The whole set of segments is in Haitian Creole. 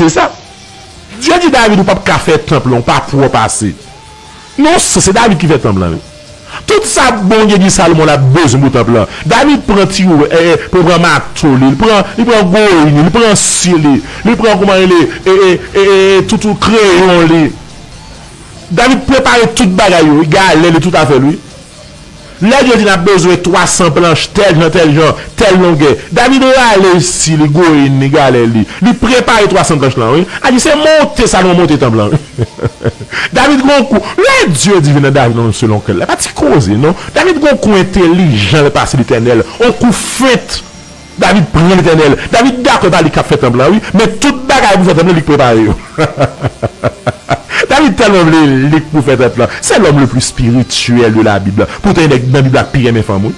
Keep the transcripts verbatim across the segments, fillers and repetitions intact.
Se sa. Dye di David, ou p ap ka fè tanp lan, ou pa pwòp ase. Non, se David ki fè tanp lan, wi. Tout sa Bondye di Salomon la bezwen pou tanp lan. David pran ti, eh, eh, pou pran mato li, li pran, li pran goyin li, li pran sye li, li pran kòman rele, eh, eh, eh, eh, tout, tout kreyon li. David prepare tout bagay yo, galè li, tout afè l, wi. Lè Dye di n ap bezwen twa san planch, tèl jan, tèl jan, tèl longè. David rale sye li, goyin li, galè li. Li prepare twa san planch lan, wi. A di se monte Salomon monte tanp lan, wi. David gon kou. Lè Dye di vin nan David nan selon kè l, la pa ti koze, non. David gon kou entèlijan lè pase Letènèl. On kou fent. David pran Letènèl. David dakò pa li k ap fè tanp lan, wi. Men tout bagay pou fè tanp lan, li k prepare yo. David tèlman vle li k pou fè tanp lan. C'est l'homme le plus spirituel de la Bible. Poutan, e nèg nan Bib la k pi renmen fanm, wi.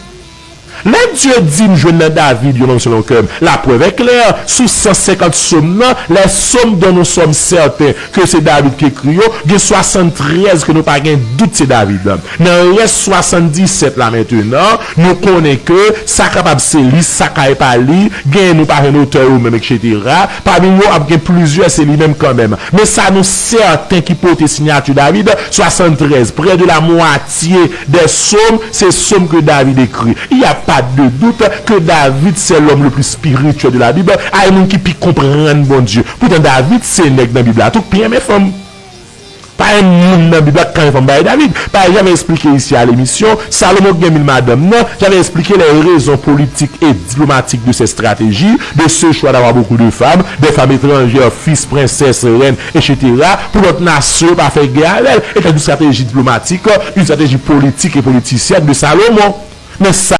Lè Dye di m jwenn nan David, yon nonm selon kè m, la preuve est claire, sou san senkant sòm nan, les psaumes dont nous sommes certains que c'est David ki ekri yo, gen swasanntrèz ke nou pa gen dout se David. Nan rès swasanndisèt la mentenan, nou konnen ke sa kapab se li, sa ka pa li, gen nou pa jwenn otè yo menm, etsetera. Pami yo ap gen plizyè se li menm kanmenm. Men sa nou sèten ki pote siyati David, swasantrèz, près de la moitié des psaumes, se sòm ke David ekri. Il y a pas de doute que David c'est l'homme le plus spirituel de la Bible, ay moun ki pi konprann Bondye. Poutan David se nèg nan Bib la tou k pi renmen fanm. Pa gen moun nan Bib la k ka fè m bay David. Paske j'avais expliqué ici à l'émission, Salomon ki gen mil madanm nan, j'avais expliqué les raisons politiques et diplomatiques de cette stratégie, de ce choix d'avoir beaucoup de femmes, des femmes étrangères, fils, princesse, reine, etsetera, pou lòt nasyon yo pa fè gè avè l. E tankou strateji diplomatik, une stratégie politique et politicienne de Salomon. Men sa